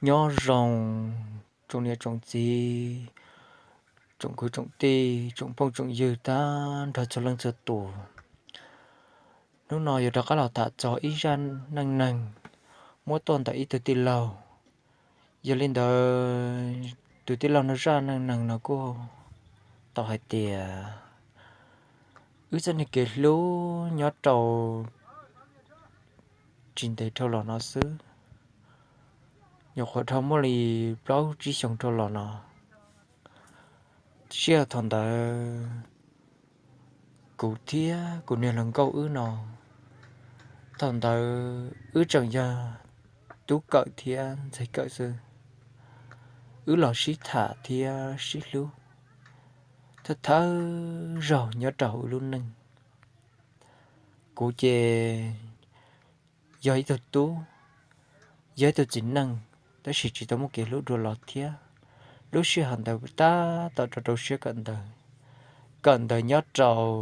Nyob zoo tsoom niam tsoom txiv, tsoom kwv tsoom tij, tsoom phooj tsoom ywg tag nrho txhua leej txhua tus. Hnub no yuav rov qab los tham txog ib zaj neej neeg muab tuaj ntawm ib tug tij laug. Yog li ntawd, tus tij laug no zaj neej neeg no kuj tau hais tias, wb txoj niag kev hlub nyob rau tsis ntev dhau los no xwb, nyuam qhuav dhau muaj li plaub tsib xyoos dhau los no. Sij hawm thaum ntawd, kuv thiab kuv niag hluas nkauj wb no, thaum ntawd wb tseem yog tub kawm thiab ntxhais kawm xwb. Wb los sib tham thiab sib hlub thawj thawj zaug nyob rau wb lub neej. Kuv ces yog ib tug tub, yog ib tug txiv neej, tab sis tsis tau muaj kev hlub dua los thiab. Lub sij hawm ntawd tab tom rau rau siab kawm ntawv, kawm ntawv nyob rau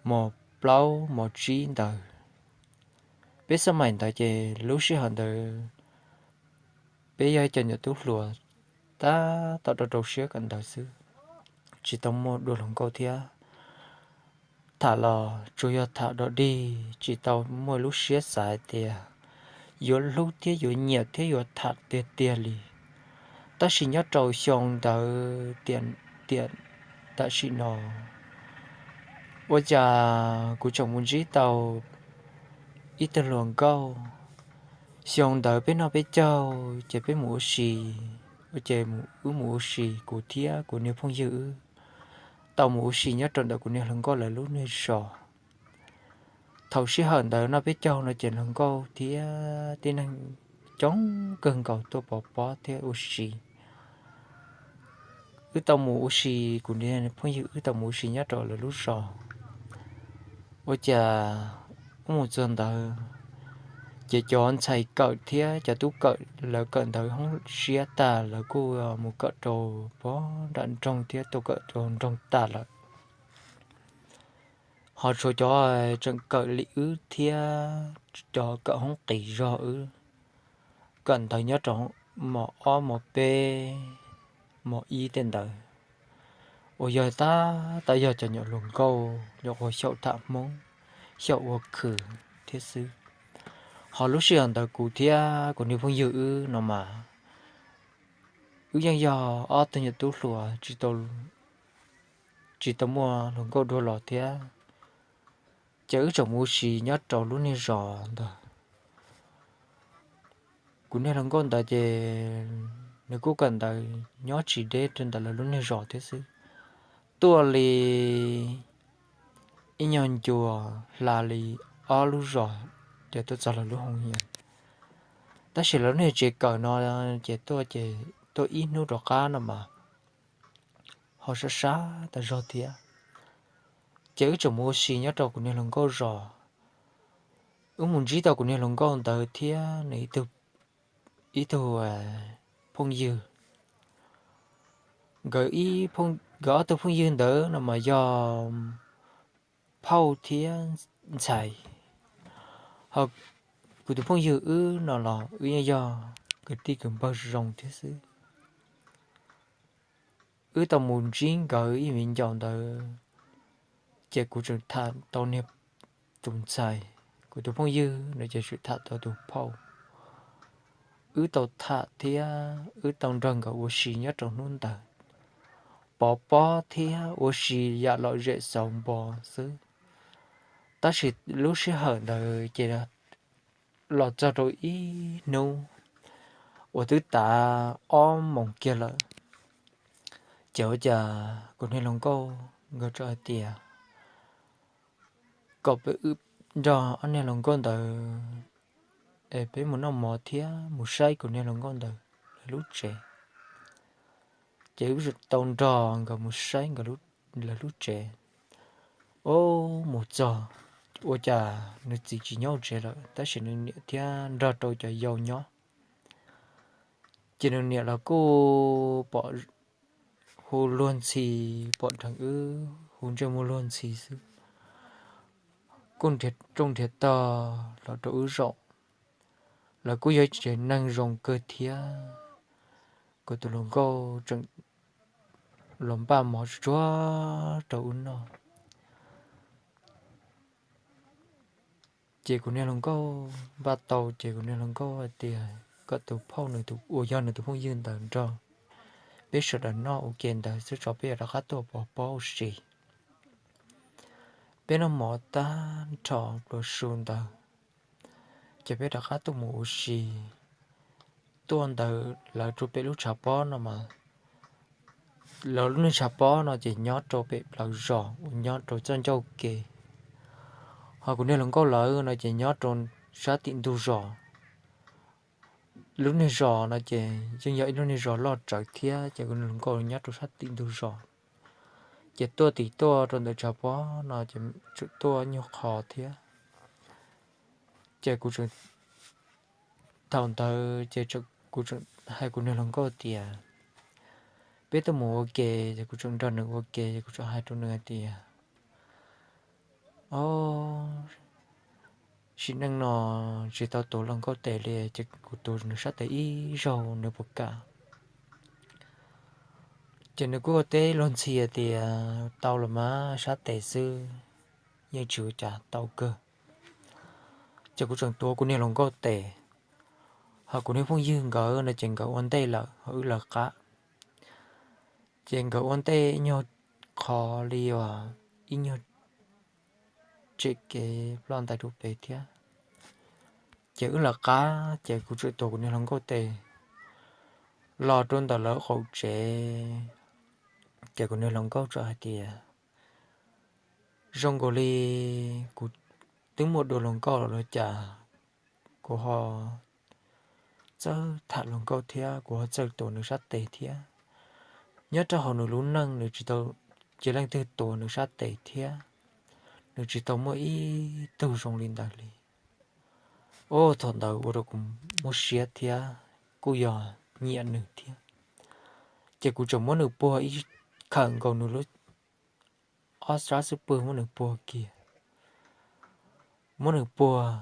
mos plaub mos tsib ntawd. Peb xab maim ntawd ces lub sij hawm ntawd peb yog ib cov nyuam tub hluas tab tom rau rau siab kawm ntawv xwb, tsis tau muaj dua hluas nkauj thiab. Tham los tsuas yog tham dog dig, tsis tau muaj lub siab xav hais tias yuav hlub thiab yuav nyiam thiab yuav tham tiag tiag li. Tab sis nyob rau xyoo ntawd tiam, tiam tam sim no, ua cas kuv tseem mus ntsib tau ib tug hluas nkauj. Xyoo ntawd peb noj peb caug ces peb mus ua si, ua ces wb mus ua si, kuv thiab kuv niag phooj ywg wb tau mus ua si nyob rau ntawm kuv niag hluas nkauj lawv lub niag zos. Thaum sij hawm ntawd noj peb caug no ces hluas nkauj thiab tib neeg coob kawg nkaus tuaj pov pob thiab ua si. Wb tau mus ua si, kuv niag phooj ywg wb tau mus ua si nyob rau lawv lub zos. Ua cas wb mus txog ntawd, ces cov ntxhais kawm thiab cov tub kawm lawv kawm ntawv hoob siab tag, lawv kuj mus kawm rau pog nram nroog thiab tuaj kawm rau nroog tag lawm. Ho tshuav cov tseem kawm li wb thiab cov kawm hoob qis zog wb, kawm ntawv nyob rau mos ob mos peb mos ib tej ntawd, uas yog tab tom yog cov nyuam hluas nkauj nyuam qhuav xyaum tham Hmoob, xyaum ua khwm thiab xwb. Ho lub sij hawm ntawd kuv thiab kuv niag phooj ywg wb no mas, wb yeej yog ob tug nyuam tub hluas tsis tau, tsis tau muaj hluas nkauj dua los thiab, ces wb tseem mus ua si nyob rau lub niag zos ntawd. Kuv niag hluas nkauj ntawd ces nws kuj kawm ntawv nyob tsis deb rau ntawm lawv lub niag zos thiab xwb. Tuaj li ib nyuag ncua hla li ob lub zos ces tuaj txog lawv lub hoo yas. Tab sis lawv lub niag tsev kawm no ces tuaj ces tuaj ib hnub rov qab no mas ho sab sab tas zog thiab. Ces wb tseem mus ua si nyob rau kuv niag hluas nkauj zos. Wb mus ntsib tau kuv niag hluas nkauj ntawd thiab nws ib tug phooj ywg. Nkawd, nkawd ob tug phooj ywg ntawd no mas yog phauj thiab ntxhais. Ho kuv tus phooj ywg wb no los wb yeej yog kwv tij kwv npawg zoo thiab xwb. Wb tau mus ntsib nkawd ib viv ncaus ntawd, ces kuv tseem tham tau niag tus ntxhais, kuv tus phooj ywg no ces tseem tham tau tus phauj. Wb tau tham thiab wb tau nrog nkawd ua si nyob rau hnub ntawd, pov pob thiab ua si yam lom zem xauv npo xwb. Tab sis lub sij hawm ntawd ces los txog rau ib hnub uas twb tav ob moos kiag lawm, ces ua cas kuv niag hluas nkauj nkawd txawm hais tias kom peb wb nrog ob niag hluas nkauj ntawd es peb mus noj mov thiab mus saib kuv niag hluas nkauj ntawd lawv lub tsev. Ces wb tau nrog nkawd mus saib nkawd lawv lub tsev. Ub, mus txog ua cas nws txiv tsis nyob tsev lawm, tab sis nws niam thiab nrog rau cov yau nyob. Ces nws niam los kuj pom hu luag ntxhi, pom dheev wb hu ntsej muag luag ntxhi xwb, kuj nrhiav rooj nrhiav tog los rau wb zaum. lawv kuj yog ib tsev neeg zoo kawg thiab. Kuv tus hluas nkauj tseem los npaj mov tsuag tsuag rau wb noj. Ces kuv niag hluas nkauj npaj tau ces kuv niag hluas nkauj hais tias kom tus phauj uas yog nws tus phooj ywg ntawd nrog peb sawv daws noj ua ke ntawd xwb tso peb yuav rov qab tuaj pov pob ua si. Peb noj mov tag nrho pluas su ntawd, ces peb rov qab tuaj mus ua si. Tuaj ntawd lawv rau pem lub tshav pob no mas, lawv lub niag tshav pob no ces nyob rau pem plawv zos uas nyob rau txoj ncauj kev. Ho kuv niag hluas nkauj lawv no ces nyob rau sab tim ntug zos. Lub niag zos no ces yeej yog ib lub niag zos loj tsawv thiab ces kuv niag hluas nkauj nyob rau sab tim ntug zos. Ces tuaj tim tuaj rau ntawm tshav pob no ces tseem tuaj nyuag qho thiab. Ces kuv tseem, thaum ntawd ces kuv tseem hais kuv niag hluas nkauj tias peb tuaj mus ua ke, ces kuv tseem nrog nws ua ke ces kuv tseem hais rau nws hais tias, o, sim neej no tsis tau tuav hluas nkauj tes li ces kuv tuav nws sab tes ib zaug nws puas kam. Ces nws kuj ua teb luag ntxhi tias tau los mas sab tes xwb, yeej tsis ua cas, tau kawg. Ces kuv tseem tuav kuv niag hluas nkauj tes, ho kuv niag phooj ywg nkawd no ces nkawd ua ntej lawm ho wb lawv qab. Ces nkawd ua ntej ib nyuag qho li uas ib nyuag tsem kev ploj ntais rau pem thiab. Ces wb lawv qab ces kuv tseem tuav kuv niag hluas nkauj tes los rau ntawm lawv qaum tsev. Ces kuv niag hluas nkauj txawm hais tias, zoo nkaus li kuv twb muaj dua hluas nkauj los cas kuv ho txawj tham hluas nkauj thiab kuv ho txawj tuav nws sab tes thiab. Nyob rau hauv nws lub neej nws tsis tau cia leej twg tuav nws sab tes thiab, nws tsis tau muaj ib tug zoo li ntawd li. Ua thaum ntawd ua rau kuv muab siab thiab kuj yog nyiam nws thiab. Ces kuv tseem muab nws puag ib khawm nkaus nws lub ob sab xub pwg, muab nws puag kiag, muab nws puag.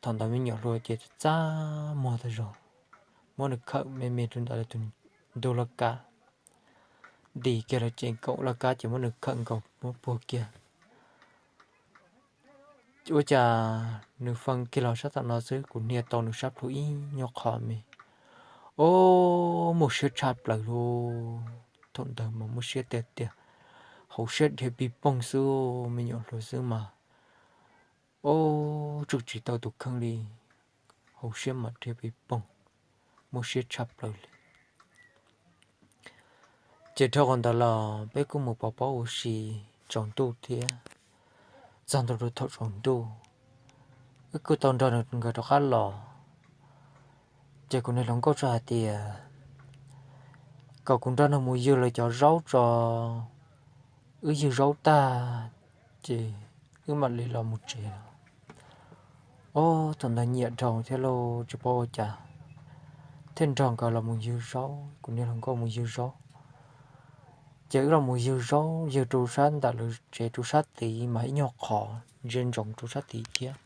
Thaum ntawd me nyuam hluas ces txaj muag tag zog, muab nws khawm me me rau ntawm tus ntug laj kab, ntim kiag los ces kaum laj kab ces muab nws khawm nkaus muab puag kiag. Ua cas nws fee kiag los sab tom no xwb kuv hnia tau nws sab plhu ib nyuag qho me. Ua, muaj siab tshaj plaws lauj. Thaum ntawd mas muaj siab tiag tiag, hauv siab dhia pig poog xwb, me nyuam hluas xwb mas, ua, tsuj tsis tau tus kheej li, hauv siab mas dhia pig poog, muaj siab tshaj plaws li. Ces dhau qhov ntawd los peb kuj mus pov pob ua si tsaus ntuj thiab, txog ntua rau thaum tsaus ntuj wb kuj tau nrog nkawd rov qab los. Ces kuv niag hluas nkauj txawm hais tias kom kuv nrog nws mus ywg lawv cov zaub tso, wb ywg zaub tag ces wb mam li los mus tsev no. Ua, thaum ntawd nyiam dhau thiab lauj, tsis paub ua cas thiaj nrog nkawd los mus ywg zaub, kuv niag hluas nkauj mus ywg zaub. Ces wb los mus ywg zaub ywg rau sab ntawm lawv tsev rau sab tid mas ib nyuag qhov ntsia ntsoov rau sab tid thiab.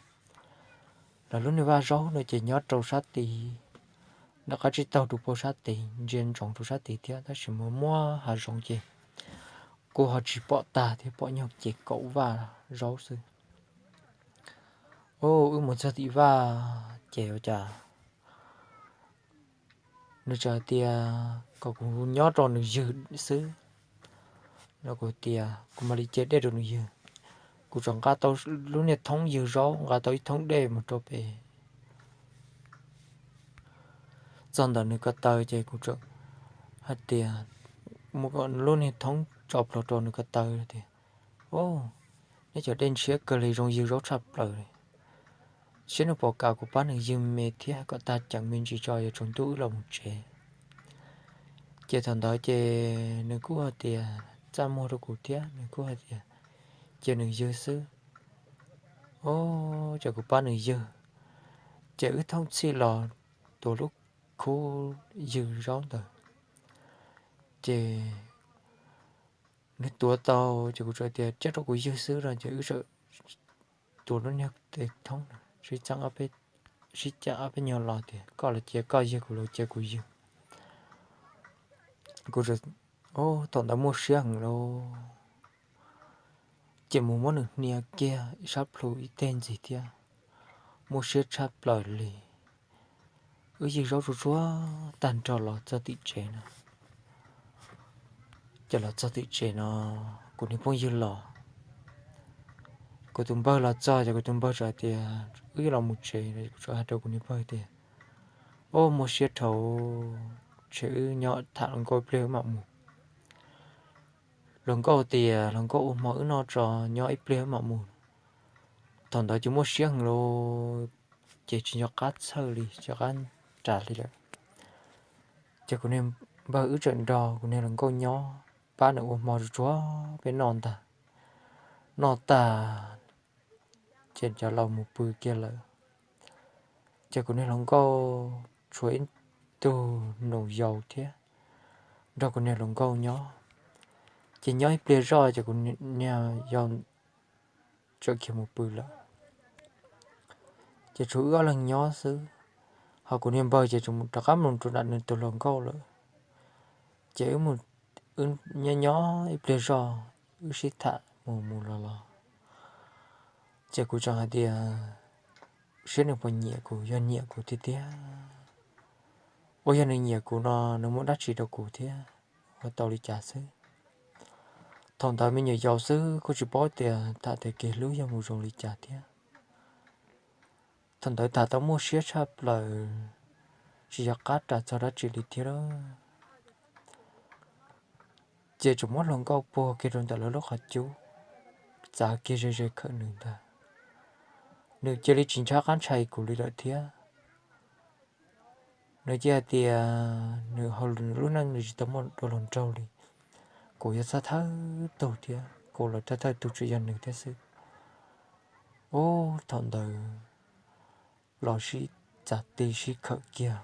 Lawv lub niag vaj zaub no ces nyob rau sab tid, nram qab tsib taug rau puag sab tid, ntsia ntsoov rau sab tid thiab, tab sis mas muaj hav zoov ces kuj ho tsis pom tag thiab, pom nyuag ces kaum vaj zaub xwb. Ua, wb mus txog tim vaj ces ua cas nws txawm hais tias kom kuv nyob rau nws ywg xwb no, kuv tias kuv mam li cia dej rau nws ywg. Kuv txawm nqa tau lub niag thoob ywg zaub, nqa tau ib thoob dej mus rau pem. Txog ntawm nws ko taw ces kuv txawm hais tias, mus kom lub niag thoob tso plhuav rau nws ko taw tias, ua, neb cov dej ntshiab kawg li, zoo ywg zaub tshaj plaws li. Saib nws puas kam kuv pab nws ywg me thiab kom tag ceev me ntsis tso yuav tsaus ntuj wb los mus tsev. Ces thaum ntawd ces nws kuj hais tias txaj muag rau kuv thiab, nws kuj hais tias cia nws ywg xwb. Ua, ces kuv pab nws ywg, ces wb thooj txhij los tuav lub khub ywg zaub ntawd. Ces nws tuav tau ces kuv txawm tias cia rau kuv ywg xwb no, ces wb txawm tuav lub niag tes thoob sib txeeb ob peb sib cav ob peb nyuag los tias koj los cia koj yawg, kuv los cia kuv yawg. Kuv thaum ntawd muaj siab heev lauj, ces mus muab nws hnia kiag ib sab plhu ib teg ntxiv thiab, muaj siab tshaj plaws li. Wb yig zaub tsuag tsuag tag nrho los txog tim tsev no. Ces los txog tim tsev no, kuv niag phooj ywg los, kuv tus npawg los txog ces kuv tus npawg txawm hais tias wb yuav los mus tsev, kuv txawm hais rau kuv niag npawg tias, Ua, muaj siab dhau, ces wb nyob tham hluas nkauj ib pliag wb mam mus. Hluas nkauj tias hluas nkauj ua hmo wb noj tso, nyob ib pliag wb mam mus. Thaum ntawd ces muaj siab heev lauj, ces tsis nco qab txhawj li, tsis nco qab ras li lawm. Ces kuv niag npawg wb txawm nrog kuv niag hluas nkauj nyob pab nws ua hmo tsuag tsuag peb noj ntag. Noj tag ces cov laus mus pw kiag lawm. Ces kuv niag hluas nkauj tshuav ib tug nus yau thiab nrog kuv niag hluas nkauj nyob. Ces nyob ib pliag zoj ces kuv niag yau txawm khiav mus pw lawm. Ces tshuav wb ob leeg nyob xwb, ho kuv niag npawg ces rov qab mus rau nram nws tus hluas nkauj lawm. Ces wb nyob nyob ib pliag zoj, wb sib tham mus mus los los, ces kuv tseem hais tias, Saib nws puas nyiam kuv, yog nyiam kuv tiag tiag, ua yog nws nyiam kuv no nws muab dab tsi rau kuv thiab, ua tau li cas xwb. Thaum ntawd me nyuam yaus xwb kuj tsis paub tias tham tias kev hlub yog mus zoo li cas thiab. Thaum ntawd tham tau muaj siab tshaj plaws, tsis nco qab ras txog dab tsi li thiab lawm. Ces tseem muab hluas nkauj puag kiag rau ntawm lawv lub qhov cub, txav kiag ze ze khawm nws ntag. Nws cia li tsis ntshai qab ntshai kuv li lawm thiab. Nws cia hais tias nws hauv nws lub neej nws tsis tau muaj dua hluas nraug li. Kuv yog thawj thawj tug thiab, kuv los thawj thawj tug tsuas yog nws thiab xwb. Ub, thaum ntawd los sib txav ti sib khawm kiag,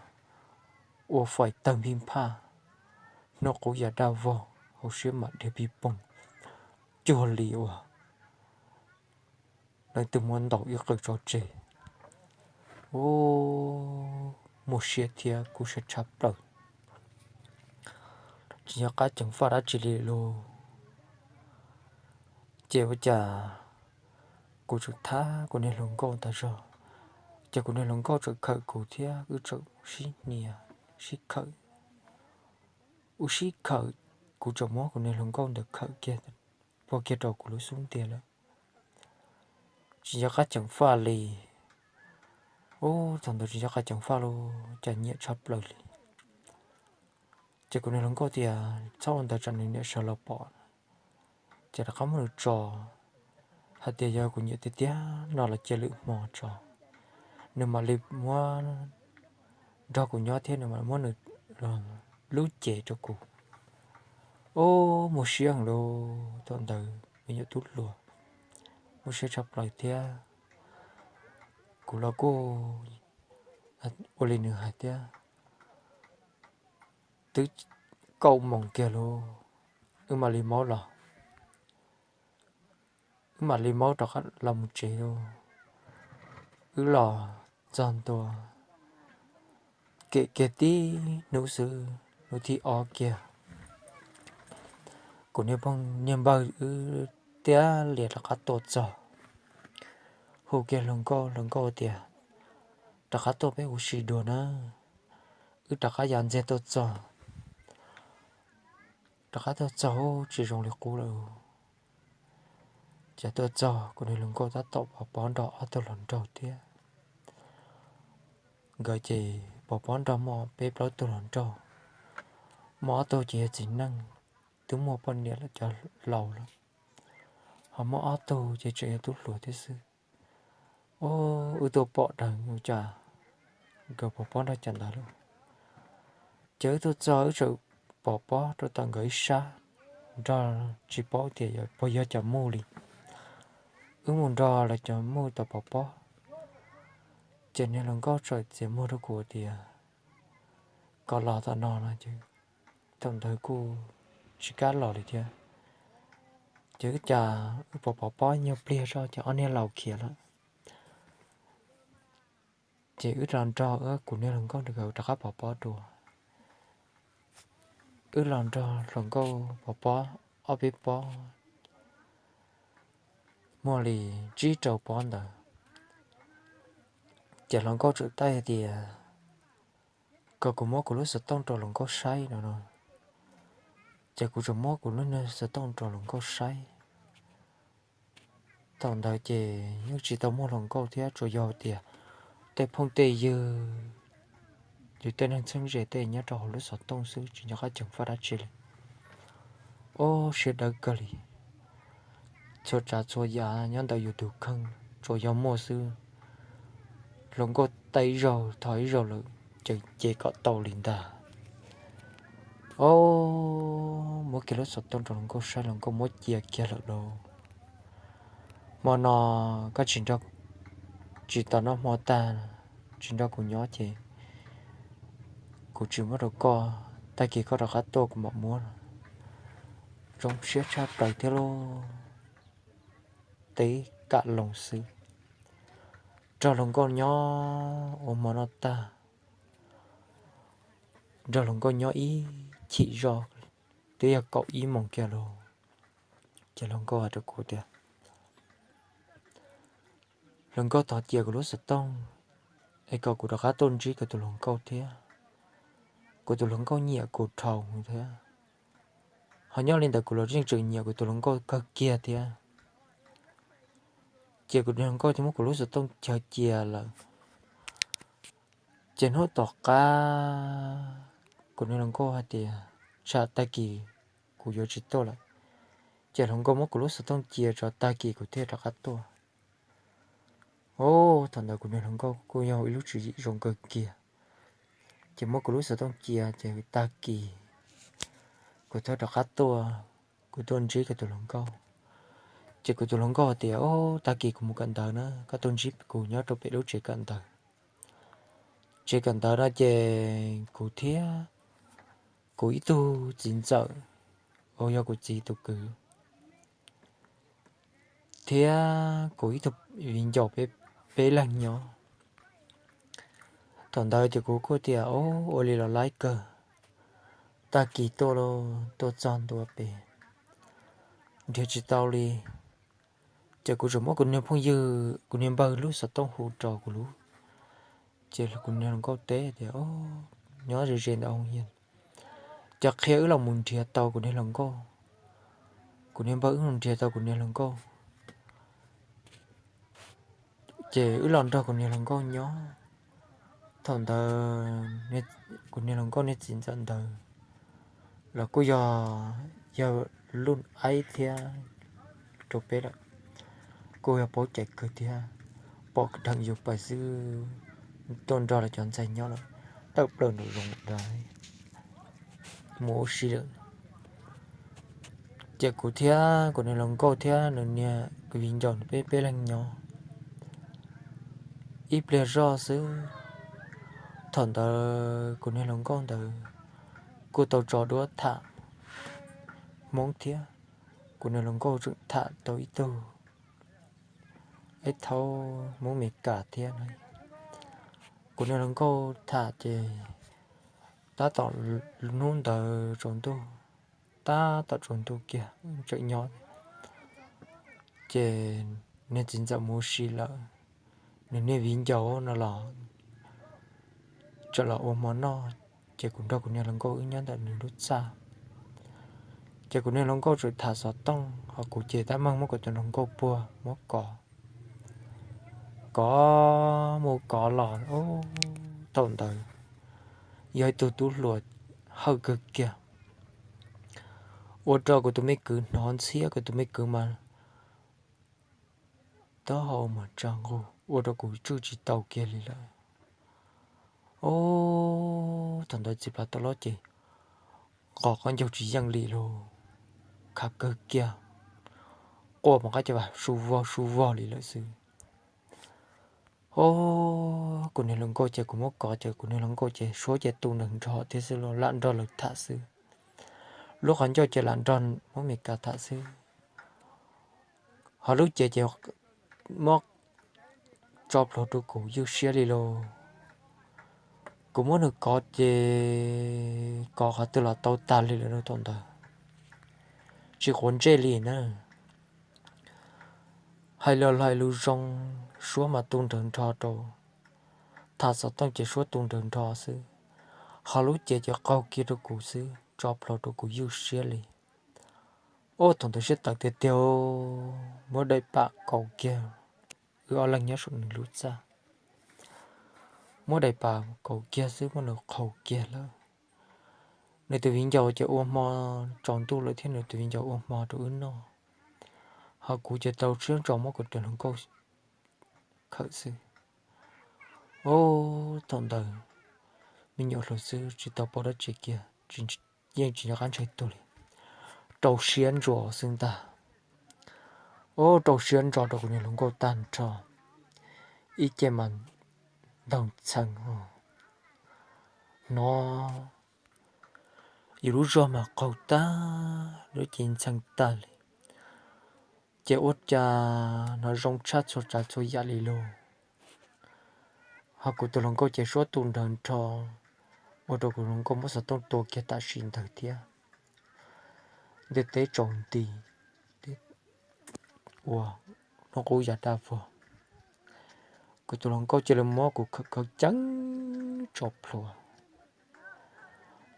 ua faim tawg nphij nphaj, hnub qub ya daj vog, hauv siab mam dhia pig poog cuag li uas leej twg muab ntaus ib qws tso tseg. Ub, muaj siab thiab kub siab tshaj plaws, tsis nco qab ceev faj dab tsi li lauj. Ces ua cas kuv tseem thab kuv niag hluas nkauj tas zog, ces kuv niag hluas nkauj tseem khawm kuv thiab wb tseem sib hnia sib khawm. Wb sib khawm, kuv tseem muab kuv niag hluas nkauj ntawd khawm kiag, puag kiag rau kuv lub xub ntiag lawm. Tsis nco qab ceev faj li. Ub, thaum ntawd tsis nco qab ceev faj li, cas nyiam tshaj plaws li. Ces kuv niag hluas nkauj tias txhob ua ntawd tsam nws niam sawv los pom, ces rov qab muab nws tso, hais tias yog kuv nyiam tiag tiag no los cia lwm hmo tso, nws mam li muab nrog kuv nyob thiab nws mam muab nws lub cev rau kuv. Ub, muaj siab heev lauj, thaum ntawd me nyuam tub hluas, muaj siab tshaj plaws thiab. Kuv los kuj ua li nws hais thiab. Twb kaum moos kiag lauj, wb mam li maub los, wb mam li maub rov qab los mus tsev lauj. Wb los txog ntua, kem kiag tib hnub xwb, hnub thib ob kiag, kuv niag phooj niag npawg wb tiab lias rov qab tuaj txog, hu kiag hluas nkauj, hluas nkauj tias rov qab tuaj peb ua si dua na. Wb rov qab ya ntxiag tuaj txog, rov qab tuaj txog tsis zoo li qub lawm. Ces tuaj txog kuv niag hluas nkauj tab tom pov pob nrog ob tug hluas nraug thiab. Nkawd ces pov pob nrog muaj peb plaub tug hluas nraug, muaj ob tug ces yog txiv neej, twb muaj poj niam lawm cov laus lawm, ho muaj ob tug ces tseem yog tub hluas thiab xwb. Ub, wb tuaj pom dheev ua cas nkawd pov pob nrog cov ntawd lauj. Ces wb tuaj txog wb txawm pov pob rau tom nkawd ib sab, nrog tsis paub tias puas yog cov muj li. Wb mus nrog lawv cov muj tom pov pob, ces niag hluas nkauj txawm txiav muag rau kuv tias kom los tom no no ces thaum ntawd kuj tsis kam los li thiab. Ces wb cas wb pov pov pob nyuag pliag zoj ces ob niag laus khiav lawm. Ces wb los nrog wb kuv niag hluas nkauj nkawd rov qab pov pob dua. Wb los nrog hluas nkauj pov pob ob peb pob, muaj li tsib rau pob ntawd, ces hluas nkauj txawm teb hais tias kom kuv muab kuv lub xov tooj rau hluas nkauj saib no no. Ces kuv txawm muab kuv lub niag xov tooj rau hluas nkauj saib. Thaum ntawd ces yeej tsis tau muaj hluas nkauj thiab, tsuas yog tias tej phooj tej ywg, yus tej neeg txheeb ze tej nyob rau hauv lub xov tooj xwb, tsis nco qab ceev faj dab tsi li. Ob siab dawb kawg li. Txhua tsav txhua yam nyob ntawm yus tus kheej tsuas yog muaj xwb. Hluas nkauj teb ib zaug thov ib zaug lawm, ces ces kom tau li ntag. Ob, muab kiag lub xov tooj rau hluas nkauj saib, hluas nkauj muab cia kiag lawm lauj. Hmo no koj tsis nrog, tsis tau noj hmo tag, tsis nrog kuv nyob ces kuv tsis muab rau koj, tag kis koj rov qab tuaj kuv mam muab. Zoo siab tshaj plaws thiab lauj. Teb kam loo xwb, nrog hluas nkauj nyob ua hmo noj tag, nrog hluas nkauj nyob ib chim zoj, twb yog kaum ib moos kiag lauj. Ces hluas nkauj hais rau kuv tias, hluas nkauj thov cia kuv lub xov tooj, es kom kuv rov qab tuaj ntsib kuv tus hluas nkauj thiab. Kuv tus hluas nkauj nyiam kuv dhau thiab, ho nyob li ntawd kuv los yeej tseem nyiam kuv tus hluas nkauj kawg kiag thiab. Ces kuv niag hluas nkauj thiaj muab kuv lub xov tooj chaw cia lawm. Ces hnub tom qab kuv niag hluas nkauj hais tias tsam tag kis kuv yuav tsis tuaj lawm, ces hluas nkauj muab kuv lub xov tooj cia tso, tag kis kuv thiaj rov qab tuaj. Ob, thaum ntawd kuv niag hluas nkauj kuj yog ib lub tswv yim zoo kawg kiag. Ces muab kuv lub xov tooj cia ces tag kis kuv thiaj rov qab tuaj, kuv tuaj ntsib kuv tus hluas nkauj. Ces kuv tus hluas nkauj tias, ob, tag kis kuv mus kawm ntawv na, koj tuaj ntsib kuv nyob rau pem lub tsev kawm ntawv. Tsev kawm ntawv no ces kuv thiab kuv ib tug txiv ntxawm, uas yog kuv txiv tus kwv, thiab kuv ib tug viv ncaus peb, peb leeg nyob. Thaum ntawd ces kuv kuj tias, ob, ua li los laib kawg, tag kis tuaj, tuaj txog ntua pem nrhiav tsis tau li. Ces kuv tseem muab kuv niag phooj ywg, kuv niag npawg lub xov tooj hu rau kuv lub, ces kuv niag hluas nkauj teb tias, ob, nyob ze ze ntawm hoo yig, ces qhia wb los mus nrhiav tau kuv niag hluas nkauj, kuv niag npawg wb los nrhiav tau kuv niag hluas nkauj. Ces wb los nrog kuv niag hluas nkauj nyob. Thaum ntawd kuv niag hluas nkauj niag txiv ntxawm ntawd los kuj yog, yog lub aib thiab rau peb lawm, kuj yog paub cai kawg thiab, pom dheev yus pais xwb, tuaj nrog lawv cov ntxhais nyob lawm, tawm plaws nraum zoov ntawd mus ua si lawm. Ces kuv thiab kuv niag hluas nkauj thiab nws niag kwv viv ncaus peb, peb leeg nyob ib pliag zoj xwb. Thaum ntawd kuv niag hluas nkauj ntawd kuj tau tso duab tham Hmoob thiab, kuv niag hluas nkauj tseem tham tau ib tug ib thaub Hmoob Mes Kas thiab. Kuv niag hluas nkauj tham ces tab tom hnub ntawd tsaus ntuj, tab tom tsaus ntuj kiag tseem nyob, ces niag txiv ntxawm mus ua si lawm, nws niag viv ncaus no los tseem los ua hmo noj, ces kuv nrog kuv niag hluas nkauj wb nyob ntawm nws lub txaj. Ces kuv niag hluas nkauj tseem tham xov tooj, ho kuv ces tab meeg muab kuv tus hluas nkauj puag muab kov, kov mus kov los, thaum ntawd yog ib tug tub hluas hawj kawg kiag, ua rau kuv tus me kwv hnov ntxhiab, kuv tus me kwv mas taub hau mas tsa nqug, ua rau kuv tswj tsis tau kiag li lawm. Ob, thaum ntawd txiv plas tau los ces nqos qaub ncaug tsis yeej li lauj, khav kawg kiag, quaj mas qab ca vas su vog su vog li lawm xwb. Ob, kuv niag hluas nkauj ces kuv muab kov ces kuv niag hluas nkauj ces suab ces tu nws nrog thiab xwb los lam nrog lawv tham xwb. Lub qhov ncauj ces lam nrog Hmoob Mes Kas tham xwb. Ho lub cev ces muab tso plhuav rau kuv ywj siab li lauj. Kuv muab nws kov ces kov qhov twg los tau tag li lawm thaum ntawd, tsis quav ntsej li na. Hais los hais lus zoo, suab mas tu nrawg nrho rau, tham xov tooj ces suab tu nrawg nrho xwb, ho lub cev ces qaug kiag rau kuv xwb, tso plhuav rau kuv ywj siab li. Ua thaum ntawd siab tawv tiag tiag, muab daim pam kaus kiag, wb ob leeg nyob saum nws lub txaj, muab daim pam kaus kiag xwb muab nws qhaus kiag lawm. Nws tus viv ncaus ces ua hmo, tsaus ntuj lawm thiab nws tus viv ncaus ua hmo rau wb noj, ho kuv ces tau siab ntso muab kuv tus hluas nkauj khawm xwb. Ua thaum ntawd me nyuam hluas xwb tsis tau paub dab tsi kiag, yeej tsis nco qab ntshai tuag li. Rau siab ntso xwb ntag. Ua rau siab ntso rau kuv niag hluas nkauj tag nrho, ib ce mas ntaug ntxhee, hnov yus lub zog mas qaug tag, lub cev ntxhee tag li. Ces ua cas hnov zoo tshaj txhua tsav txhua yam li lauj. Ho kuv tus hluas nkauj ces suab tu nrawg nrho, ua rau kuv hluas nkauj muab xov tooj tua kiag tam sim ntawd thiab. Ntiaj teb tsaus nti, ua hnub qub yav daj vog, kuv tus hluas nkauj cia li muab kuv khawm khaub ceeb tso plhuav,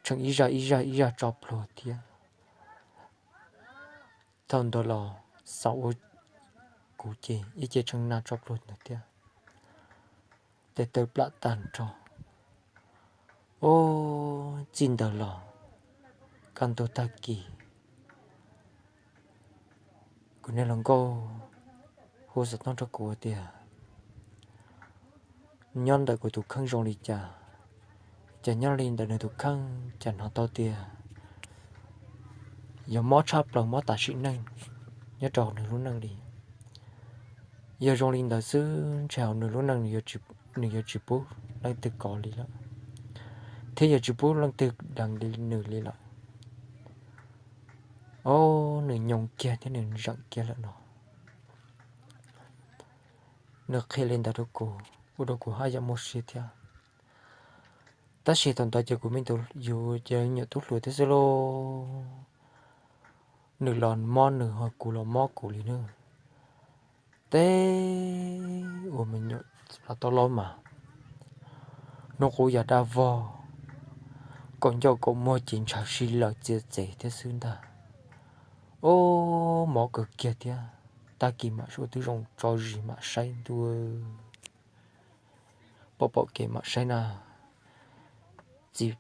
tshee ib zaj ib zaj ib zaj tso plhuav thiab. Thaum ntawd los xav ua kuv ces ib ce tshee na tso plhuav ntawd thiab, tes taw plam tag nrho. Ua txij ntawd los kaj ntug tag kis, kuv niag hluas nkauj hu xov tooj rau kuv tias nyob ntawm kuv tus kheej zoo li cas, ces nyob li ntawm nws tus kheej ces hnov tau tias yog mob tshaj plaws, mob tas sim neej nyob rau nws lub neej li. Yog zoo li ntawd xwb ntshe hauv nws lub neej nws yuav tsis pub leej twg kov li lawm, thiab yuav tsis pub leej twg deev li nws li lawm. Ua nws nyoo kiag thiab nws zeem kiag lawm no. Nws qhia li ntawd rau kuv, ua rau kuv haj yam muaj siab thiab. Tab sis thaum ntawd ces kuv me ntxhais yus ces nyuam tub hluas thiab xwb lauj, nws los mob nws ho kuv los mob kuv li na. Teb ua me nyuam los tau los mas, hnub qub yav daj vog, kaum ncauj kaum muag ces ntshav si lawm txias txev thiab xwb ntag. Ua mob kawg kiag thiab. Tag kis mam ua tib zoo tso zis mam saib ntua, pom pom kev mam saib na, txiv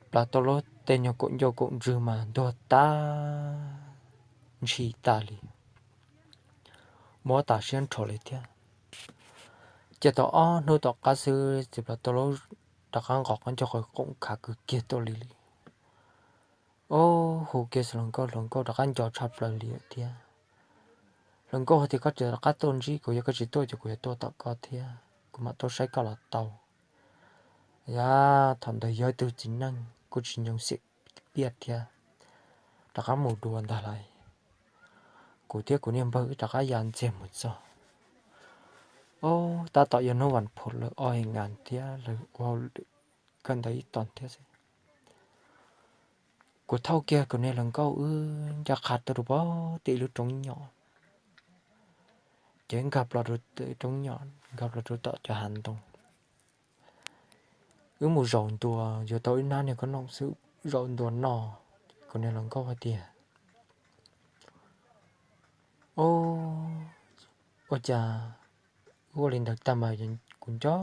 plas tau lub tej nyuag kaum ncauj kaum ntswg mas ntuag tag ntshis tas li, mob tas siab nrho li thiab. Ces tau ob hnub tom qab xwb txiv plas tau lub rov qab nqos qab ncauj qhov qoom khav kwv kiag tuaj li li. Ua hu kiag xwb hluas nkauj, hluas nkauj rov qab nco tshaj plaws li thiab. Hluas nkauj hais tias koj rov qab tuaj ntsib kuv, yog koj tsis tuaj ces kuv yuav tuaj tom koj thiab kuv mam tuaj saib koj los tau. Yog thaum ntawd yog ib tug txiv neej kuj tsis nyoo xiam piaj thiab, rov qab mus dua ntag lauj. Kuv thiab kuv niag npawg wb rov qab ya ntxiag mus txog. Ua tab tom yog hnub vas phuv lawm, ob his nkas thiab lawv ua hauj lwm kawg ntawd ib tog thiab xwb. Kuv thauj kiag kuv niag hluas nkauj wb ncaj qha tuaj rau pem tim lub roob nyom, ces nkag plo rau roob nyom, nkag plo rau tom cov hav ntoo. Wb mus zaum ntua, yuav tau ib hnab niag khob noom xwb, zaum ntua noj. Kuv niag hluas nkauj hais tias, Ua, ua cas ua li ntawd tag mas kuv nco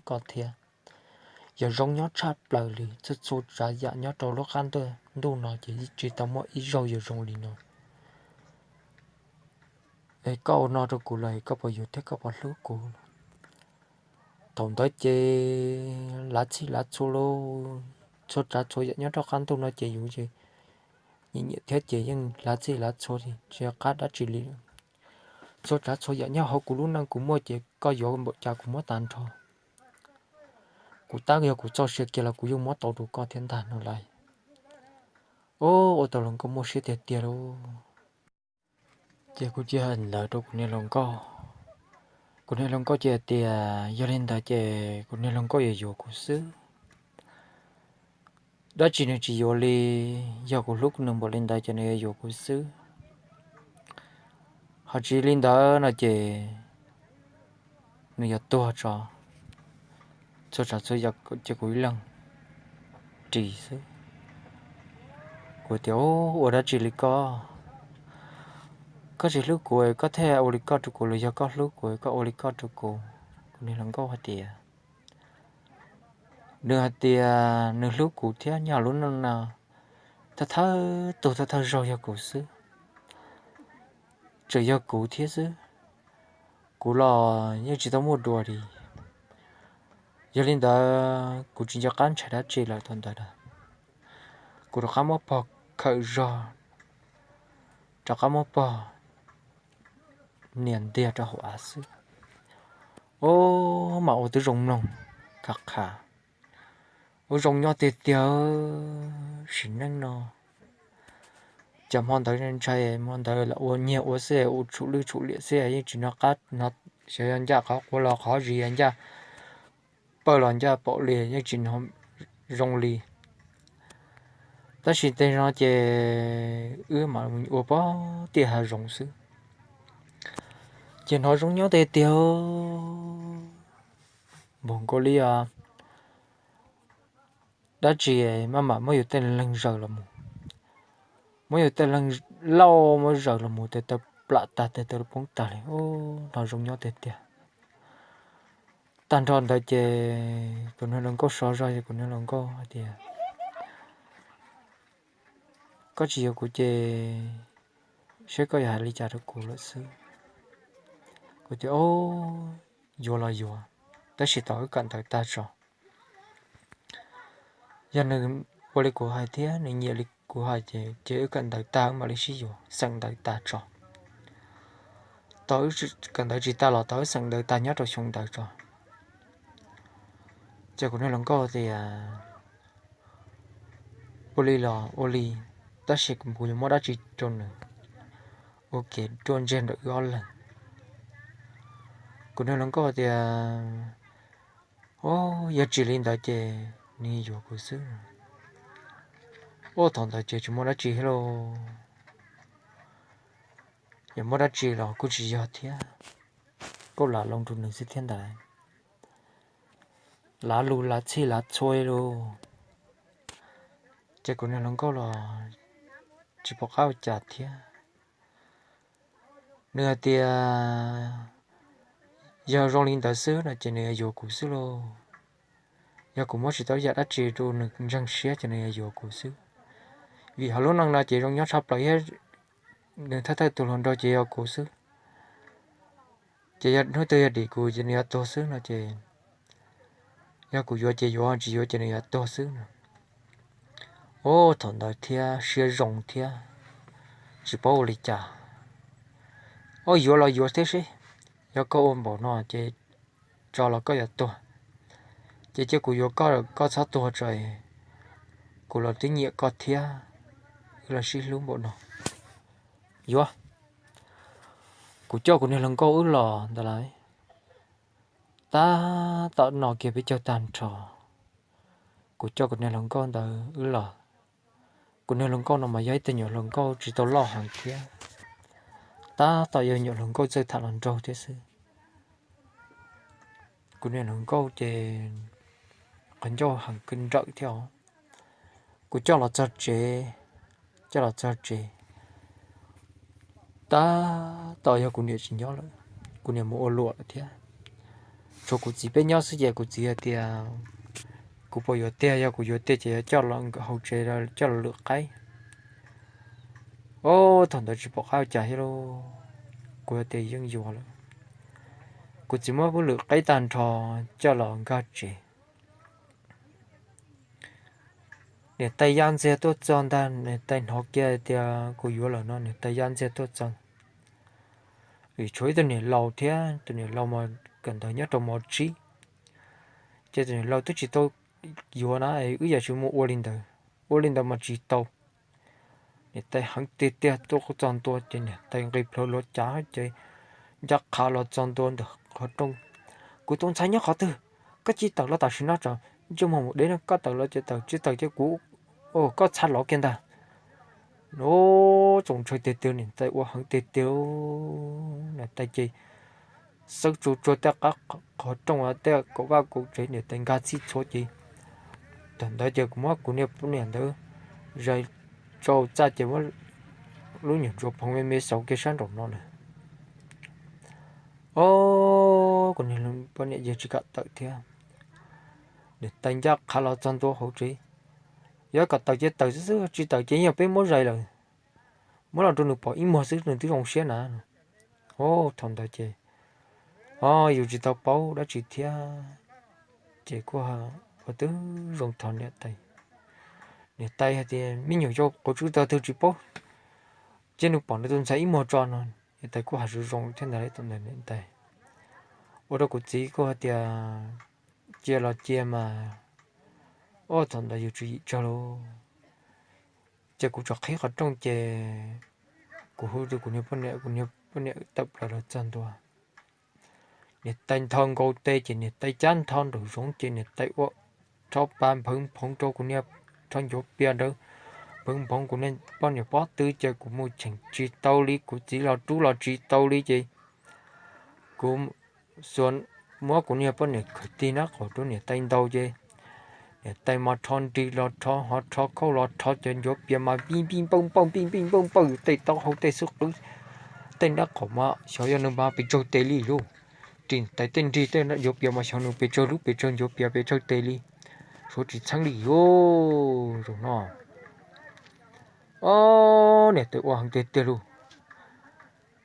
koj thiab. Yog zoo nyob tshaj plaws li, txhua txhua tsav yam nyob rau lub qab ntuj no ces tsis tau muaj ib zaug yog zoo li no. Es koj ua no rau kuv los koj puas yuav thiab koj puas hlub kuv? Thaum ntawd ces lav txhij lav txhua lauj, txhua tsav txhua yam nyob rau qab ntuj no ces yus nyiam nyiam thiab ces yeej lav txhij lav txhua li, tsis qab dab tsi li. Txhua tsav txhua yam nyob hauv kuv lub neej kuv muaj ces koj yuav npaum cas kuv muab tag nrho. Kuv tab yog kuv txoj sia kiag los kuv yeej muab tau rau koj thiab ntag no lauj. Ua, ua tau hluas nkauj muaj siab tiag tiag lauj. Ces kuv cia li hais ntawd rau kuv niag hluas nkauj. Kuv niag hluas nkauj cia li tias yog li ntawd ces kuv niag hluas nkauj yuav yuav kuv xwb. Dab tsi nws tsis yuav li, yog kuv hlub nws npaum li ntawd ces nws yuav yuav kuv xwb. Ho tsis li ntawd no ces nws yuav tuag tso, txhua tsav txhua yam ces kuv ib leeg ris xwb. Kuv tias, Ub, ua dab tsi li koj? Koj tsis hlub kuv koj thiaj ua li koj rau kuv los yog koj hlub kuv koj ua li koj rau kuv? Kuv niag hluas nkauj hais tias, nws hais tias nws hlub kuv thiab nyob lub neej no, thawj thawj tug thawj thawj zaug yog kuv xwb, tseem yog kuv thiab xwb. Kuv los yeej tsis tau muaj dua li. Yog li ntawd kuv tsis nco qab ntshai dab tsi lawm thaum ntawd na. Kuv rov qab muab pog khawm zog, rov qab muab pog nias ntiag rau hauv av xwb. Ub, mas ua twb zoo mloog, khav khav, ua zoo nyob tiag tiag. Sim neej no, cas hmo ntawd ntshai, hmo ntawd lam ua nyiag ua xwb, ua tshum lwj tshum liam xwb, yeej tsis nco qab no, xyov yog ncaj qhov quav los qhov zis, ncaj pawg los ncaj paum li, yeej tsis hnov zoo li. Tab sis tej no ces wb mam mus ua pog tiaj hav zoov xwb, ces hnov zoo nyob tiag tiag. Npaum nkaus li os, dab tsi maj mam muab yus tej leeg zaws los mus, muab yus tej leeg lauj muab zaws los mus tes taw plam tag tes taw poob tag li, hnov zoo nyob tiag tiag. Tag nrho ntawd ces kuv niag hluas nkauj sov zog ces kuv niag hluas nkauj hais tias, koj tsis yuav kuv ces seb koj yuav hais li cas rau kuv lawm xwb. Kuv tias, yuav los yuav, tab sis tos wb kawm ntawv tag tso. Yog nws ua li kuv hais thiab nws nyiam li kuv hais ces, ces wb kawm ntawv tag wb mam li sib yuav, xeem ntawv tag tso. Tos wb kawm ntawv tsis tag los tos wb xeem ntawv tag nyob rau xyoo ntawd tso. Ces kuv niag hluas nkauj tias, ua li los ua li, tab sis kuv yuav muab dab tsi rau nws ua kev ruaj ntseg nram wb ob leeg? Kuv niag hluas nkauj tias, o, yog tsis li ntawd ces nws yuav kuv xwb. Ua thaum ntawd ces tsis muaj dab tsi thiab lauj. Yog muaj dab tsi los kuj tsis yog thiab, kuj lam loo rau nws xwb thiab ntag. Lav lus lav txhij lav txhua li lauj. Ces kuv niag hluas nkauj los tsis pom qab ua cas thiab. Nws hais tias yog zoo li ntawd xwb no ces nws yuav yuav kuv xwb lauj. Yog kuv muab tsis tau yam dab tsi rau nws ntseeg siab ces nws yuav yuav kuv xwb. Vim hauv lub neej no ces zoo nyob tshaj plaws thiab, nws thawj thawj tus hluas nraug ces yog kuv xwb. Ces yog hnub twg yog dim kuv ces nws yuav tuag xwb no ces, yog kuv yuav ces yuav, tsis yuav ces nws yuav tuag xwb no. Ub, thaum ntawd thiab siab zoo thiab tsis paub ua li cas. Ub, yuav los yuav thiab seb, yog koj ua npaum no ces tso los koj yuav tuag. Ces cia kuv yuav koj, koj txhob tuag tso, kuv los twb nyiam koj thiab, wb los sib hlub npaum no. Yuav. Kuv coj kuv niag hluas nkauj wb los ntawd lawm. Tab tom no kiag peb caug tag nrho, kuv coj kuv niag hluas nkauj ntawd wb los. Kuv niag hluas nkauj no mas yog ib tug nyuam hluas nkauj tsis tau loj heev thiab, tab tom yog nyuam hluas nkauj txawj tham hluas nraug thiab xwb. Kuv niag hluas nkauj ces qhov ncauj heev kawg nrawm thiab os. Kuv coj los txog tsev, coj los txog tsev, tab tom yog kuv niam tsis nyob lawm, kuv niam mus ua luam lawm thiab. Tshuav kuv txiv peb nyob xwb ces kuv txiv hais tias kuv puas yuav tiag, yog kuv yuav tiag ces yuav coj los nkawm hauv tsev coj los lwm qaib. Ub, thaum ntawd tsis pom qab ua cas thiab lauj, kuv hais tias yeej yuav lawm. Kuv txiv muab peb lwm qaib tag nrho coj los nkag tsev. Niam tais ya ntxiag tuaj txog ntag, niam tais hnov kiag tias kuv yuav lawm no niam tais ya ntxiag tuaj txog. Vim tshuav ib tug niam laus thiab, tus niam laus mas kawm ntawv nyob rau mos tsib, ces tus niam laus twb tsis tau yuav na, wb yam tsis mus ua li ntawd, ua li ntawd mas tsis tau. Niam tais heev tiag tiag tuaj txog ntua ces niam tais nqis plhuav luav cav ces ncaj qha los txog ntua ntawm qhov rooj. Kuv tus ntxhais nyob qhov twg? Koj cia tawm los tam sim no tso, ntsej muag mus deb no, koj tawm los ces tawm, tsis tawm ces kuv Koj txhaj los kiag ntag. Ub, txaus ntshai tiag tiag, niam tais ua heev tiag tiag. Niam tais ces xawb tsuag tsuag tej qab qhov rooj tej kaum vaj kaum tsev, niam tais nkag txhij txhua ces thaum ntawd ces kuv muab kuv niag poj niam ntawd zais rau txaj ces muab lub nyuag ntsuas phoov me me xauv kiag sab nraum no na. Ob, kuv niag poj niam yeej tsis kam tawm thiab. Niam tais ncaj qha los txog ntua hauv tsev, yog kom tawm ces tawm xwb xwb, tsis tawm ces yog peb muab zais lawm, muab los rau nws pom ib muag xwb nws twb zoo siab na. Ob, thaum ntawd ces, o, yus tsis tau paub dab tsi thiab, ces kuj ua twb zoo thov niam tais. Niam tais hais tias me nyuam yau quav tswb tag twg tsis paub, cia nws pom nws tus ntxhais ib muag tso no. Niam tais kuj hais zoo zoo thiab ntag. Thaum ntawd niam tais ua rau kuv txiv kuj hais tias cia los cia mas, ob, thaum ntawd yus tswv yim tsawg lauj. Ces kuv tsom qhib qhov rooj ces kuv hu rau kuv niag poj niam, kuv niag poj niam tawm plaws los txog ntua. Niam tais nthau nkaus tes ces niam tais cab nthau nraum zoov ces niam tais ua rho pa nphawv nphoov rau kuv niag, rho ncuav pias ntawd nphawv nphoov kuv niag poj niam pob tw ces kuv mus cheem tsis tau li, kuv txiv los rub los tsis tau li ces kuv xuas muab kuv niag poj niam khawm tig nab qaum rau niam tais ntaus ces niam tais mas rho nrig los rho hov rho khauj los rho cov ncuav pias mas pij pij npawj npawj pij pij npawj npawj tej taub hau tej xub qwb tej nab qaum mas xyov yog nws mas pes tsawg tes li lauj. Ris niam tais tej nrig tej ncuav pias mas xyov nws pes tsawg lub pes tsawg ncuav pias pes tsawg tes li. Suav tsis txheeb li yuav zoo no. Ob, niam tais ua heev tiag tiag lauj.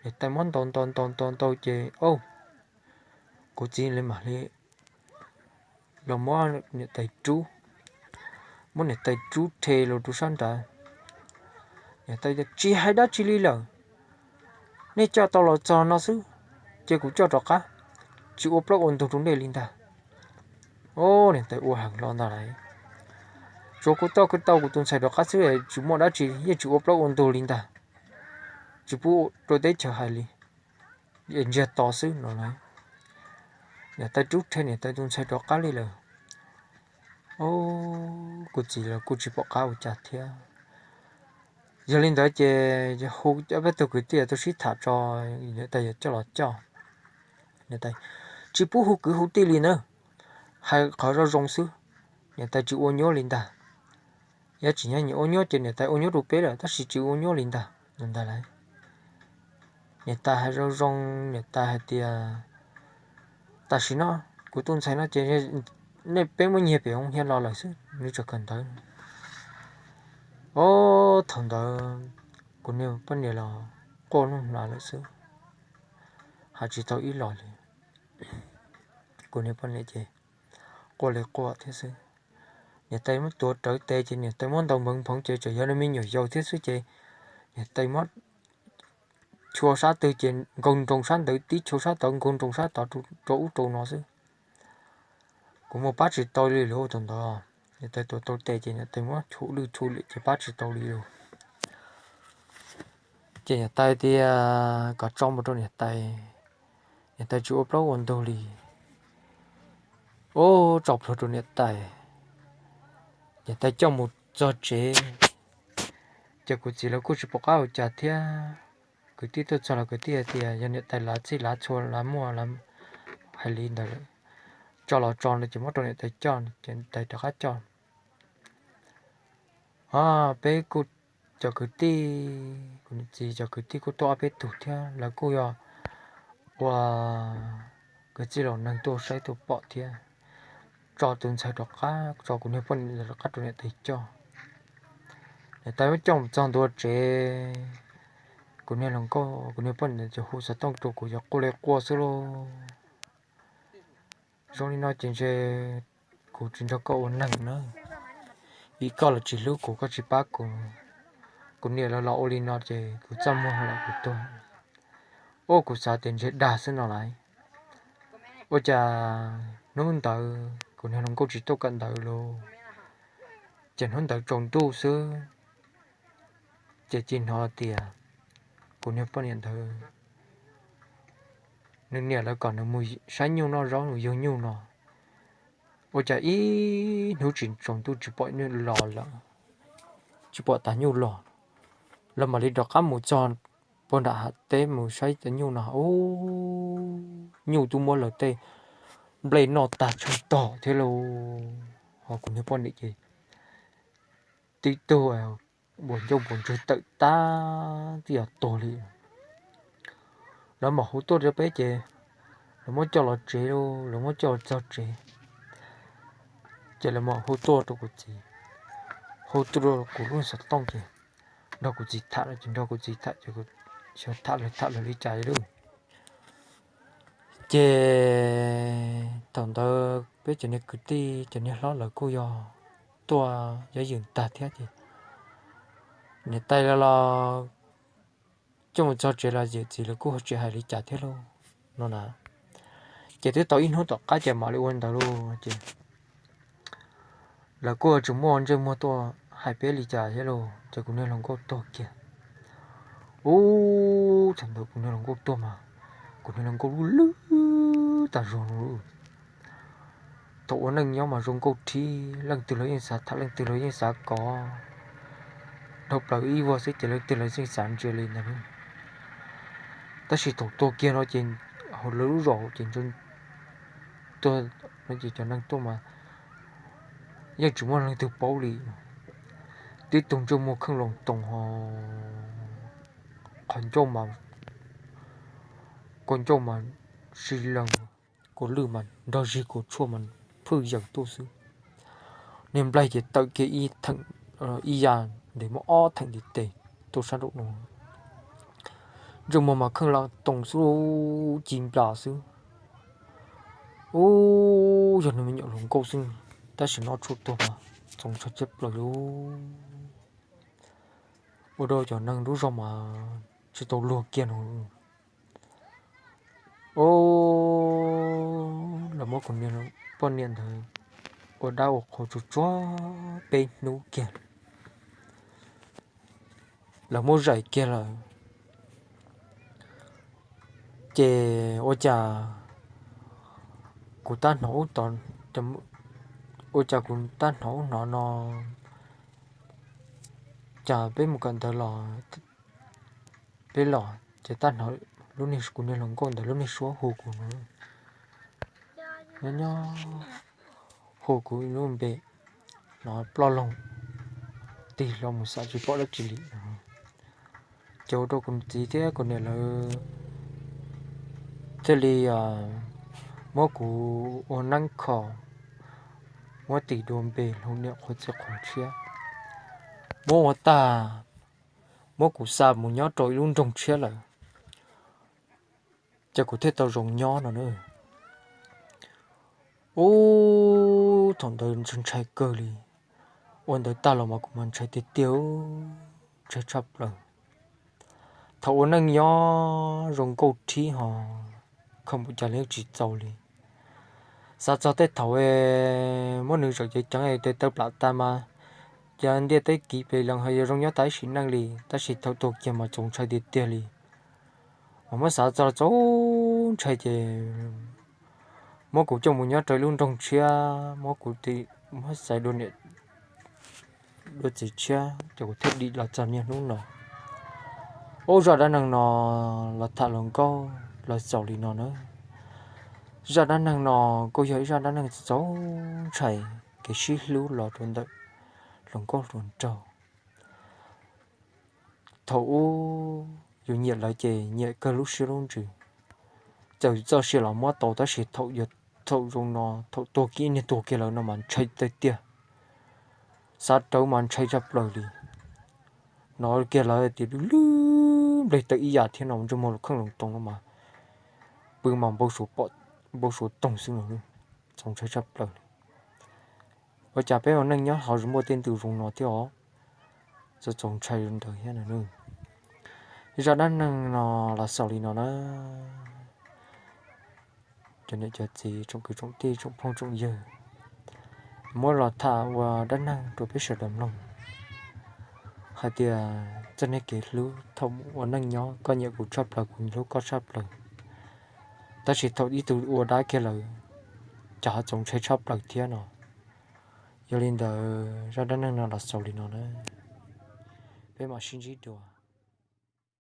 Niam tais muab ntaus ntaus ntaus ntaus ntaus ces, o, kuv txiv li mam li los muab niam tais rub, muab niam tais rub rhe los rau sab nrad. Niam tais tias tsis hais dab tsi li lawm, nej coj tau los txog no xwb, ces kuv coj rov qab, tsis ua plaub ua ntug rau nej li ntag. O, niam tais ua heev los ntag lauj. Tsuav kuv tau kuv tau kuv tus ntxhais rov qab xwb tsis muaj dab tsi, yeej tsis ua plaub ua ntug li ntag, tsis pub rau teb chaws hais li, es ntsiag to xwb no lauj. Niam tais rub rhe niam tais tus ntxhais rov qab li lawm. O, kuv txiv los kuj tsis pom qab ua cas thiab. Yog li ntawd ces hu ob peb tug kwv tij tuaj sib tham tso, niam tais yuav coj los coj. Niam tais, tsis pub hu kwv hu tij li na, hais qhov zoo zoo xwb. Niam tais tsis ua nyuab li ntag. Yog tsis nyob nyiam ua nyuab ces niam tais ua nyuab rau peb lawm tab sis tsis ua nyuab li ntag, ntag lauj. Niam tais hais zoo zoo, niam tais hais tias tam sim no kuv tus ntxhais no ces nej peb muab nyiag pem hoo hias los lawm xwb, nws tseem kawm ntawv. O, thaum ntawd kuv niag poj niam los quaj nuj hnav lawm xwb, hais tsis tau ib los li. Kuv niag poj niam ces quaj li quaj thiab xwb. Niam tais muab tuav rawv tes ces niam tais muab ntaus npawv nphoov ces tseem yog nws me nyuam yaus thiab xwb ces niam tais muab chua sab twg ces nkaug nroos sab ntawd, tib chua sab tod nkaug nroos sab tod, rau ub rau no xwb. Kuv mus pab tsis tau li lawm thaum ntawd. Niam tais tuav tau tes ces niam tais muab chua lwj chua liam ces pab tsis tau li lawm. Ces niam tais tias kom tso mus rau niam tais, niam tais tsis ua plaub ua ntug li. Ub, tso plhuav rau niam tais, niam tais coj mus txog tsev. Ces kuv txiv lawv kuj tsis pom qab ua cas thiab. Kwv tij tuaj txog los kwv tij hais tias yog niam tais lav txhij lav txhua lav muaj, hais li ntawd lawm, tso los tso no ces muab rau niam tais coj ces niam tais rov qab coj. Peb kuj, cov kwv tij, kuv niam txiv cov kwv tij kuj tuaj ob peb tug thiab, lawv kuj yog ua kwv tij laus neeg tuaj saib tuaj pom thiab. Tso tus ntxhais rov qab, tso kuv niag poj niam rov qab rau niam tais coj. Niam tais muab coj mus txog ntua tsev, kuv niag hluas nkauj kuv niag poj niam ces hu xov tooj rau kuv yog quaj li quaj xwb lauj. Zoo li no ces ntshe kuv tsis nrog koj ua neeg na, vim koj los tsis hlub kuv, koj tsis pab kuv. Kuv niam lawv los ua li no ces kuv txaj muag lawm kuv tuag. Ua kuv xav tias ntshe dag xwb no lauj. Ua cas hnub ntawd kuv niag hluas nkauj tsis tuaj kawm ntawv lauj, ces hnub ntawd tsaus ntuj xwb, ces cia hnov tias kuv niag poj niam ntawd, nws niam lawv kom nws mus saib nyuj noj zaub, nws yug nyuj no. Ua cas ib hnub tsis tsaus ntuj tsis pom nws los lawm. tsis pom tas nyuj los. Lawv mam li rov qab mus txog puag nram hav teb mus saib cov nyuj no, ub, nyuj twb muab lawv tej nplej noj tag tsheej tog thiab lauj. Ho kuv niag poj niam ces tib tug npuas ncauj npuas ntswg tawm tag twb yuav tuag li. Lawv mam hu tuaj rau peb ces lawv muab coj los tsev lauj, lawv muab coj los txog tsev ces lawv mam hu tuaj rau kuv txiv, hu tuaj rau kuv lub xov tooj ces nrog kuv txiv tham lawm ces nrog kuv txiv tham ces xyov tham lawv tham lawv li cas li lauj. Ces thaum ntawd peb cov niag kwv tij cov niag hlob lawv kuj yog tuaj yov ywm tag thiab ces niam tais los los coj mus txog tsev los yawm txiv lawv kuj tsis hais li cas thiab lauj no na. Ces twb tau ib hnub tom qab ces mam li ua ntawd lauj ces lawv kuj tsis muaj ntsej muag tuaj hais peb li cas thiab lauj ces kuv niag hluas nkauj tuag kiag. Ub, thaum ntawd kuv niag hluas nkauj tuag mas kuv niag hluas nkauj lub lwj tas zog no. Thaum ua neej nyob mas zoo nkauj thib, leej twg los yeej xav tham, leej twg los yeej xav kov, dhau plaws ib vuag xwb ces leej twg los yeej xav ntsia li ntag. Tab sis thaum tuag kiag no ces hauv lawv lub zos ces tuag no ces cov neeg tuaj mas yeej tsis muaj leej twg paub li. Tib tug ntsej muag kheej loo toos ho qhov ncauj mas, kua ncauj mas si lees, kua lwj mas nrog zig kua tshuaj mas phwj yaws tuaj xwb. Niag nplaig ces tawm kiag ib theem, ib yam ntev muaj ob theem ntiv tes tuaj sab nraum no. Ntsej muag mas kheej loo toos xwb, ci nplas xwb. Ub, yog nws me nyuam hluas nkauj xwb tab sis noj tshuaj tuag mas txaus ntshai tshaj plaws li. Ua rau cov neeg lub zog mas tsis tau luag kiag no. Ub, lawv muab kuv niag poj niam ntawd ua dab ua qhua tsuag tsuag peb hnub kiag, lawv muab zais kiag lawm. Ces ua cas kuv tab hnov ub, ua cas kuv tab hnov ub hnov no, cas peb mus kawm ntawv los, peb los ces tab hnov lub niag, kuv niag hluas nkauj ntawd lub niag suab hu kuv no, nyob nyob hu kuv lub npe no ploj loog, tig hlo mus xav tsis pom dab tsi li. Ces ua rau kuv txiv thiab kuv niam lawv thiaj li muab kuv ua neeb kho, muab tis dua npe hu niam qhuav txiv qhuav ntshiab, muab ua tag, muab kuv xa mus nyob rau ib lub nroog tshiab lawm, ces kuv thiaj tau zoo nyob no na. Ub, thaum ntawd ntshai kawg li, ua ntawd tag los mas kuv mas ntshai tiag tiag, ntshai tshaj plaws. Thaum ua neej nyob zoo nkauj thib ho kho mus cas li tsis txaus li. Xav txog tej thaum muab nws zaum ceev ceev tes taw plam tas mas, cas ntiaj teb kiv pes lees ho yuav zoo nyob tau ib sim neej li, tab sis thaum tuag kiag mas txaus ntshai tiag tiag li. Mas muab xav txog txaus ntshai ces muab kuv coj mus nyob rau ib lub nroog tshiab, muab kuv, muab xaiv dua niam dua txiv tshiab ces kuv thiaj dim los txog niaj hnub no. Ub, zaj dab neeg no los tham hluas nkauj los xaus li no na. Zaj dab neeg no kuj yog ib zaj dab neeg txaus ntshai, kev sib hlub los rau ntawm hluas nkauj hluas nraug. Thaum ub yus nyiam lawv ces nyiam kawg lub siab lub ntsws, txawm txoj sia los muab tau tab sis thaum yog thaum zoo no thaum tuag kiag niag tuag kiag lawm no mas ntshai tiag tiag, xav rawv mas ntshai tshaj plaws li. Hnov kiag lawv tias lwj lwj nplej tawm ib yam thiab no ntsej muag los kheej loo toos no mas pw mas npau suav toog xwb no, txaus ntshai tshaj plaws li. Ua cas peb ua neej nyob ho tsis muaj tej ntu zoo no thiab os, txaus ntshai ntawd thiab no. Zaj dab neeg no los xaus li no na. Cov niam cov txiv, tsoom kwv tsoom tij, tsoom phooj tsoom ywg, muab los tham ua dab neeg rau peb sawv daws mloog hais tias txoj niag kev hlub thaum ua neej nyob, koj nyiam kuv tshaj plaws kuv hlub koj tshaj plaws, tab sis thaum ib tug ua dab kiag lawm ces ho txaus ntshai tshaj plaws thiab no. Yog li ntawd zaj dab neeg no los xaus li no na. Peb mam sib ntsib dua.